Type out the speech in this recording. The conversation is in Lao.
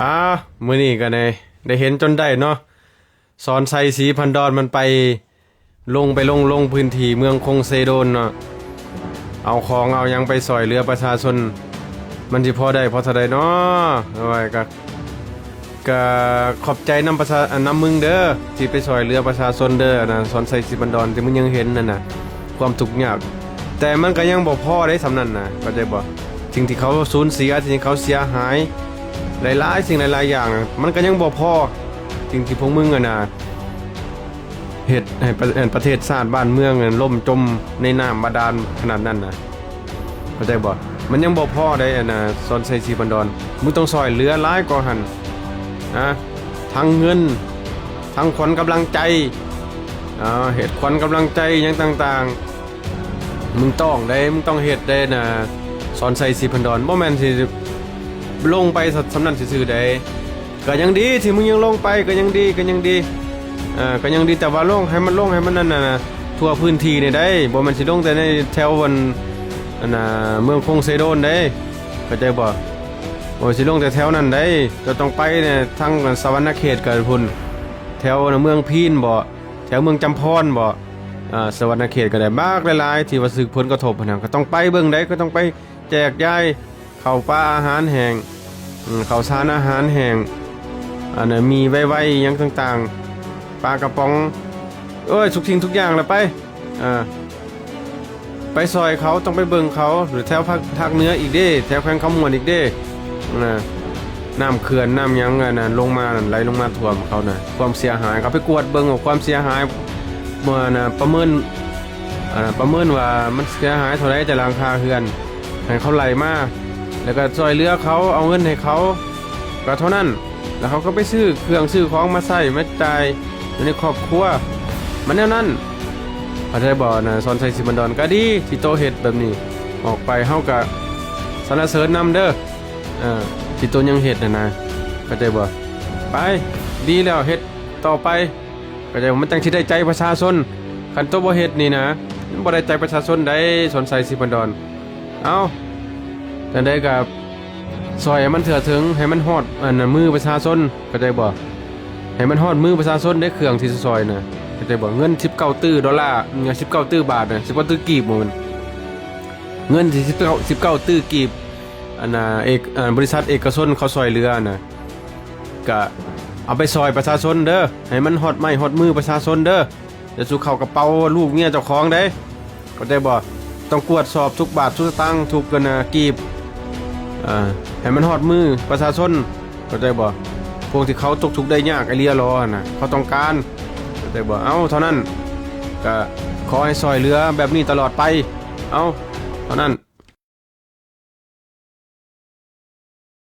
ອ້າວ ມື້ນີ້ກໍໄດ້ ໄດ້ເຫັນຈົນໄດ້ເນາະ ສອນໄຊ ສີພັນດອນ ມັນໄປ ລົງ ໄປລົງ ລົງພື້ນທີ່ເມືອງຄົງເຊໂດນເນາະ ເອົາຂອງເອົາຫຍັງໄປຊ່ອຍເຫຼືອປະຊາຊົນ ມັນຊິພໍໄດ້ພໍເທົ່າໃດເນາະ ໂອ້ຍ ກໍ ກໍຂອບໃຈນຳປະຊາ ນຳມຶງເດີ ທີ່ໄປຊ່ອຍເຫຼືອປະຊາຊົນເດີ ອັນນະ ສອນໄຊ ສີພັນດອນ ທີ່ມຶງຍັງເຫັນນັ້ນນະ ຄວາມທຸກຍາກ ແຕ່ມັນກໍຍັງບໍ່ພໍເດ້ສ່ຳນັ້ນນະ ເຂົ້າໃຈບໍ່? ສິ່ງທີ່ເຂົາສູນເສຍ ສິ່ງທີ່ເຂົາເສຍຫາຍ ຫຼາຍໆສິ່ງຫຼາຍໆຢ່າງ ມັນກໍຍັງບໍ່ພໍ ສິ່ງທີ່ພວກມຶງ ອັນນະ ເຮັດໃຫ້ປະ ປະເທດຊາດບ້ານເມືອງນັ້ນລົ້ມຈົມໃນນ້ຳບາດານຂະໜາດນັ້ນນະ ເຂົ້າໃຈບໍ່? ມັນຍັງບໍ່ພໍໃດ ອັນນະ ສອນໄຊ ສີພັນດອນ ມຶງຕ້ອງຊ່ອຍເຫຼືອຫຼາຍກວ່າຫັ້ນນະ ທັງເງິນ ທັງຂວັນກຳລັງໃຈ ເຮັດຂວັນກຳລັງໃຈຫຍັງຕ່າງໆ ມຶງຕ້ອງໃດ ມຶງຕ້ອງເຮັດໃດນະ ສອນໄຊ ສີພັນດອນ ບໍ່ແມ່ນຊິລົງໄປສ່ຳນັ້ນຊື່ໆໃດ ກໍຍັງດີທີ່ມຶງຍັງລົງໄປ ກໍຍັງດີ ກໍຍັງດີ ເອີ ກໍຍັງດີ ແຕ່ວ່າລົງໃຫ້ມັນ ລົງໃຫ້ມັນນັ້ນນະ ທົ່ວພື້ນທີ່ນີ້ໃດ ບໍ່ແມ່ນຊິລົງແຕ່ໃນແຖວອັນ ອັນນະ ເມືອງຄົງເຊໂດນໃດ ເຂົ້າໃຈບໍ່? ບໍ່ຊິລົງແຕ່ແຖວນັ້ນໃດ ເຈົ້າຕ້ອງໄປທາງສະຫວັນນະເຂດກໍພຸ້ນ ແຖວເມືອງພີນບໍ ແຖວເມືອງຈຳພອນບໍ ອາ ສະຫວັນນະເຂດກໍໄດ້ ບັກຫຼາຍໆ ທີ່ວ່າຖືກຜົນກະທົບຫັ້ນນະ ກໍຕ້ອງໄປເບິ່ງໃດ ກໍຕ້ອງໄປ ແຈກຢາຍເຂົ້າປາອາຫານແຫ້ງ ເຂົ້າສານອາຫານແຫ້ງ ອັນນະ ໝີ່ໄວໆ ຫຍັງຕ່າງໆ ປາກະປ໋ອງ ໂອ້ຍ ທຸກສິ່ງທຸກຢ່າງລະໄປ ເອີ ໄປຊ່ອຍເຂົາ ຕ້ອງໄປເບິ່ງເຂົາ ແຖວພາກ ພາກເໜືອອີກເດ້ ແຖວແຂວງຄຳມ່ວນອີກເດ້ ນະ ນ້ຳເຂື່ອນ ນ້ຳຫຍັງ ອັນນັ້ນ ລົງມານັ້ນ ໄຫຼລົງມາຖ້ວມເຂົານະ ຄວາມເສຍຫາຍ ເຂົາໄປກວດເບິ່ງວ່າຄວາມເສຍຫາຍ ເມື່ອນະ ປະເມີນ ອັນນັ້ນ ປະເມີນວ່າມັນເສຍຫາຍເທົ່າໃດແຕ່ຫຼັງຄາເຮືອນ ໃຫ້ເຂົາໄລ່ມາ ແລ້ວກໍຊ່ອຍເຫຼືອເຂົາ ເອົາເງິນໃຫ້ເຂົາ ກໍເທົ່ານັ້ນ ແລ້ວເຂົາກໍໄປຊື້ເຄື່ອງຊື້ຂອງມາໃຊ້ມາຈ່າຍຢູ່ໃນຄອບຄົວ ມັນແນວນັ້ນ ເຂົ້າໃຈບໍ່ນະ ສອນໄຊ ສີພັນດອນ ກໍດີທີ່ໂຕເຮັດແບບນີ້ ອອກໄປ ເຮົາກໍສັນລະເສີນນຳເດີ ເອີ ທີ່ໂຕຍັງເຮັດຫັ້ນນະ ເຂົ້າໃຈບໍ່? ໄປ ດີແລ້ວ ເຮັດຕໍ່ໄປ ເຂົ້າໃຈບໍ່? ມັນຈັ່ງຊິໄດ້ໃຈປະຊາຊົນ ຄັນໂຕບໍ່ເຮັດນີ້ນະ ມັນບໍ່ໄດ້ໃຈປະຊາຊົນໃດ ສອນໄຊ ສີພັນດອນ ເອົ້າ ຈັ່ງໃດກໍຊ່ອຍໃຫ້ມັນເຖິງ ໃຫ້ມັນຮອດ ອັນນະ ມືປະຊາຊົນ ເຂົ້າໃຈບໍ່? ໃຫ້ມັນຮອດມືປະຊາຊົນເດ້ ເຄື່ອງທີ່ຊິຊ່ອຍນະ ເຂົ້າໃຈບໍ່? ເງິນສິບເກົ້າຕື້ໂດລາ ເງິນສິບເກົ້າຕື້ບາດນະ ສິບເກົ້າຕື້ກີບ ບໍ່ແມ່ນ ເງິນທີ່ສິບເກົ້າ ສິບເກົ້າຕື້ກີບ ອັນນະ ເອກ ອັນ ບໍລິສັດເອກະຊົນເຂົາຊ່ອຍເຫຼືອນະ ກະເອົາໄປຊ່ອຍປະຊາຊົນເດີ ໃຫ້ມັນຮອດໄມ້ຮອດມືປະຊາຊົນເດີ ຢ່າສູ່ເຂົ້າກະເປົາລູກເມຍເຈົ້າຂອງເດ້ ເຂົ້າໃຈບໍ່? ຕ້ອງກວດສອບທຸກບາດທຸກສະຕາງ ທຸກ ອັນນະ ກີບ ເອີ ໃຫ້ມັນຮອດມືປະຊາຊົນ ເຂົ້າໃຈບໍ່? ພວກທີ່ເຂົາຕົກທຸກໄດ້ຍາກອີ່ຫຼີຫຼໍຫັ້ນນະ ເຂົາຕ້ອງການ ເຂົ້າໃຈບໍ່? ເອົາ ເທົ່ານັ້ນ ກະຂໍໃຫ້ຊ່ອຍເຫຼືອແບບນີ້ຕະຫຼອດໄປ ເອົາ ເທົ່ານັ້ນ.